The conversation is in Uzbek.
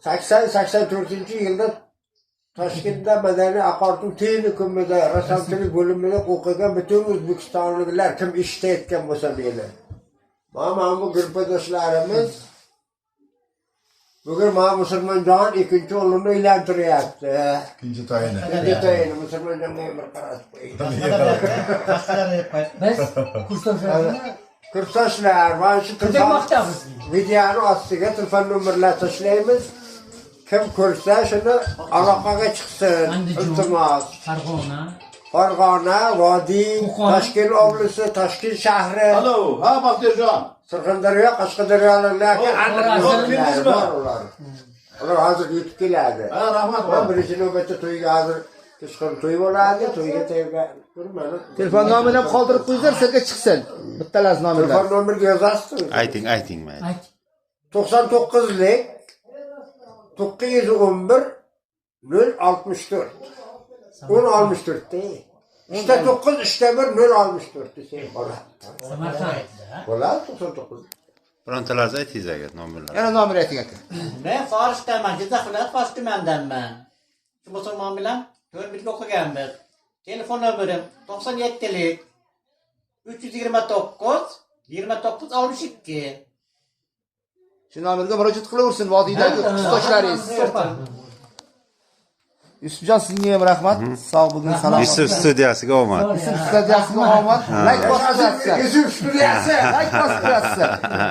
80-84-yilda Toshkentda madaniy oqartuv texnikumida rassomchilik bo'limida o'qigan butun o'zbekistonliklar, kim eshitayotgan bo'lsa meni, mana bu gruppadoshlarimiz bugun mana Musulmonjon ikkinchi o'g'lini uylantiryapti. Ikkinchi to'yini. Ikkinchi to'yini. Musulmonjonga ham bir qaratib qo'ying. Biz kursdoshlarni Kursdoshlar, mana shu telefon qidirmoqdamiz. Videoni ostiga telefon nomerlar tashlaymiz. Kim ko'rsa, shuni aloqaga chiqsin. Andijon. Iltimos. Farg'ona. Farg'ona, Vodiy, Qo'qon. Toshkent oblasti, Toshkent shahri, Alo, ha, Baxtiyorjon. Surxondaryo, Qashqadaryolarga aniq Xorazm. nomerlari bor ular. Ular hozir yetib keladi. Ha, rahmat. Va birinchi navbatda to'yga, hozir kechqurun to'y bo'ladi, to'yga tayyorga turmani. Telefon nomerini ham qoldirib qo'yinglar, sizlarga chiqsin. Bittalasi nomerlar. Telefon nomerga yozasiz. Ayting, ayting mayli. Ayt. 99lik 911 064 1064 de. Uchta to'qqiz, uchta bir, 064 desang bo'ladi. Samarqand. Bo'ladi 99. Birontalarni aytingiz agar nomerlarni. Yana nomer ayting, aka. Men Forishdaman, Jizzax viloyati Forish tumandanman. Shu musulmon bilan 4 yil o'qiganmiz. Telefon nomerim 97lik 329 29 62. Shu nomerga murojaat qilaversin vodiydagi qishdoshlaringiz. Yusufjon, sizga ham rahmat. Sog' bo'ling, salomat. Yusuf studiyasiga omad. Yusuf studiyasiga omad. Layk bosib turasizlar. Yusuf studiyasi. Layk bosib turasizlar. Ha.